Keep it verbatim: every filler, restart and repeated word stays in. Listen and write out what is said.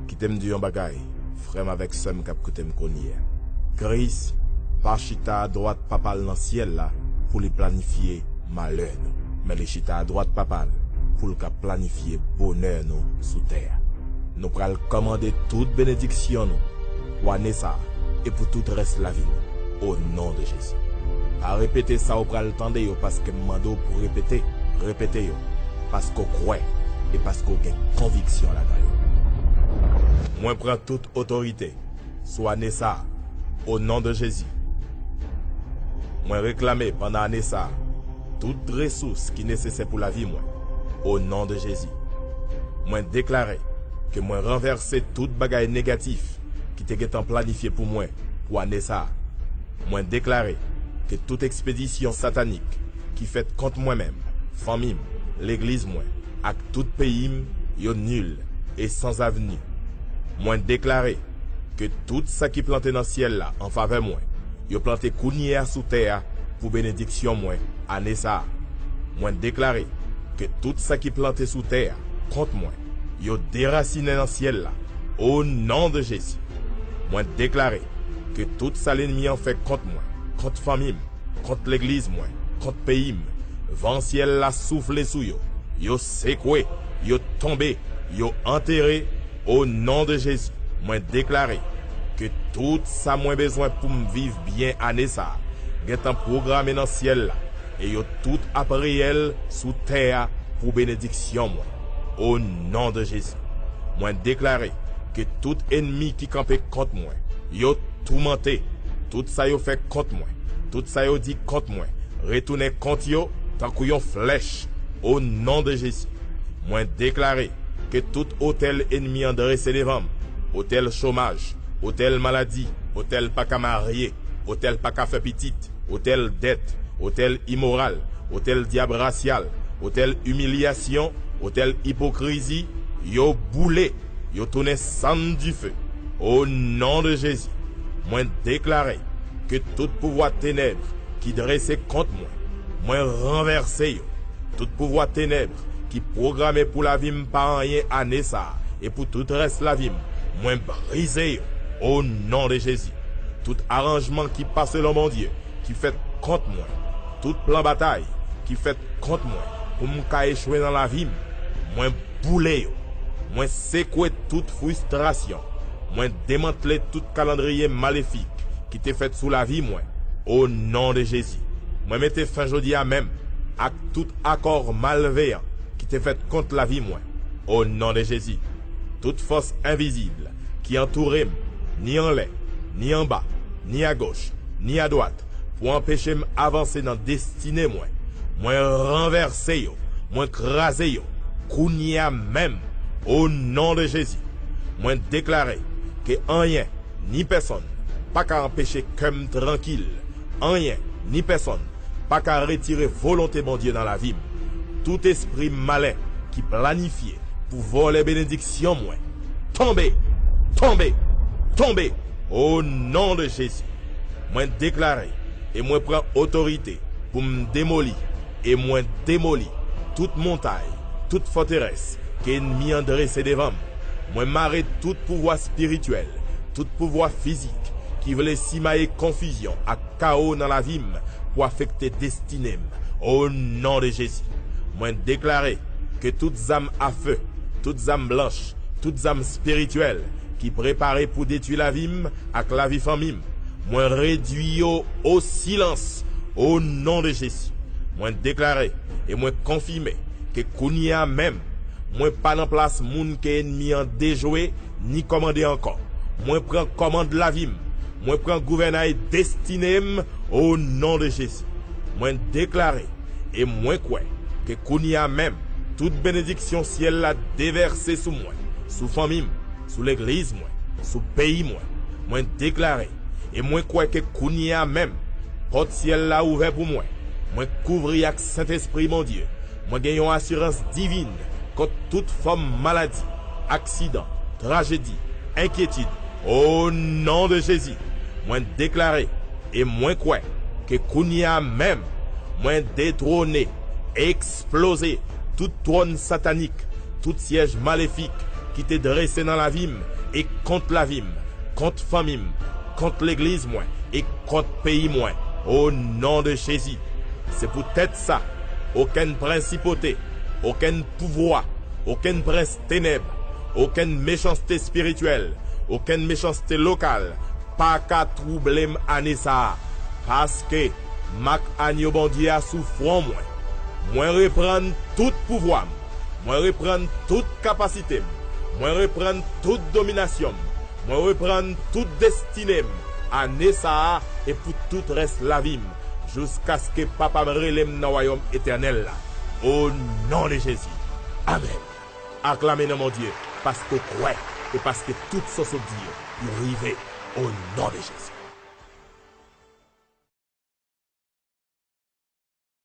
Kite m di yon bagay, frè m avèk sè m k ap koute m kounye a. Kris pa chita adwat Papa l nan syèl la pou li planifye malè nou, men li chita adwat Papa l pou l ka planifye bonè nou sou tè a. Nou pral kòmande tout benediksyon nou pou ane sa a e pou tout rès lavi nou, o non de Jezi. Pa repete sa w pral tande yo paske m mande w pou repete, repete yo paske w kwè e paske w gen konviksyon ladan yo. Mwen pran tout otorite sou ane sa a, o non de Jezi. Mwen reklame pandan ane sa a tout resous ki nesesè pou lavi mwen, o non de Jezi. Mwen deklare ke mwen ranvèse tout bagay negatif ki te gentan planifye pou mwen pou ane sa a. Mwen deklare ke tout ekspedisyon satanik ki fèt kont mwen menm, fanmi m, legliz mwen, ak tout peyi m, yo nil e sanzavni. Mwen deklare ke tout sa ki plante nan syèl la an favè mwen, yo plante kounye a sou tè a pou benediksyon mwen ane sa a. Mwen deklare ke tout sa ki plante sou tè a kont mwen, yo derasinen nan syèl la, o non de Jezi. Mwen deklare ke tout sa lènmi an fè kont mwen, kont fanmi m, kont legliz mwen, kont peyi m, van syèl la soufle sou yo, yo sekwe, yo tonbe, yo antere, o non de Jezi. Mwen deklare ke tout sa mwen bezwen pou m viv byen ane sa a gentan pwograme nan syèl la, e yo tout ap reyèl sou tè a pou benediksyon mwen, o non de Jezi. Mwen deklare ke tout ènmi ki kanpe kont mwen, yo toumante. Tout sa yo fè kont mwen, tout sa yo di kont mwen, retounen kont yo tankou yon flèch, o non de Jezi. Mwen deklare ke tout otèl ènmi an drese devan m, otèl chomaj, otèl maladi, otèl pa ka marye, otèl pa ka fè pitit, otèl dèt, otèl imoral, otèl dyab rasyal, otèl imilyasyon, otèl ipokrizi, yo boule, yo tounen sann dife. O non de Jezi, mwen deklare ke tout pouvwa tenèb ki drese kont mwen, mwen ranvèse yo. Tout pouvwa tenèb ki pwograme pou lavi m pa anyen ane sa a e pou tout rès lavi m, mwen brize yo, o non de Jezi. Tout aranjman ki pa selon Bondye ki fèt kont mwen, tout plan batay ki fèt kont mwen pou m ka echwe nan lavi m, mwen boule yo. Mwen sekwe tout fristrasyon. Mwen demantle tout kalandriye malefik ki te fèt sou lavi mwen, o non de Jezi. Mwen mete fen jodi a menm ak tout akò malveyan ki te fèt kont lavi mwen, o non de Jezi. Tout fòs envizib ki antoure m, ni anlè, ni anba, ni agoch, ni adwat, pou anpeche m avanse nan destine mwen, mwen ranvèse yo, mwen kraze yo, kounye a menm, o non de Jezi. Mwen deklare ke anyen ni pèsonn pa ka anpeche kè m trankil, anyen ni pèsonn pa ka retire volonte Bondye nan lavi m. Tout espri malen ki planifye pou vòlè benediksyon mwen, tonbe, tonbe, tonbe, o non de Jezi. Mwen deklare e mwen pran otorite pou m demoli, e mwen demoli tout montay, tout fòterès ke ènmi an drese devan m. Mwen mare tout pouvwa espirityèl, tout pouvwa fizik ki vle simaye konfizyon ak kawo nan lavi m pou afekte destine m, o non de Jezi. Mwen deklare ke tout zam afe, tout zam blanch, tout zam espirityèl ki prepare pou detwi lavi m ak lavi fanmi m, mwen redwi yo o silans, o non de Jezi. Mwen deklare e mwen konfime ke kounye a menm, mwen pa nan plas moun ke ènmi an dejwe ni kòmande ankò. Mwen pran kòmand lavi m, mwen pran gouvènay destine m, o non de Jezi. Mwen deklare e mwen kwè ke kounye a menm, tout benediksyon syèl la devèse sou mwen, sou fanmi m, sou legliz mwen, sou peyi mwen. Mwen deklare e mwen kwè ke kounye a menm, pòt syèl la ouvè pou mwen. Mwen kouvri ak Sentespri Bondye. Mwen gen yon asirans divin kont tout fòm maladi, aksidan, trajedi, enkyetid. O non de Jezi, mwen deklare e mwen kwè ke kounye a menm, mwen detwone, eksploze tout twòn satanik, tout syèj malefik, ki te drese nan lavi m e kont lavi m, kont fanmi m, kont legliz mwen e kont peyi mwen, o non de Jezi. Se poutèt sa, okenn prensipote, okenn pouvwa, okenn prens tenèb, okenn mechanste espirityèl, okenn mechanste lokal pa ka twouble m ane sa a, paske mak anyo Bondye a sou fwon mwen. Mwen reprann tout pouvwa m. Mwen reprann tout kapasite m. Mwen reprann tout dominasyon m. Mwen reprann tout destine m ane sa a e pou tout rès lavi m, jouskaske Papa m rele m nan wayòm etènèl la. O non de Jezi. Amèn. Aklame non Bondye, paske w kwè e paske tout sa w sot di yo, yo rive. O non de Jezi.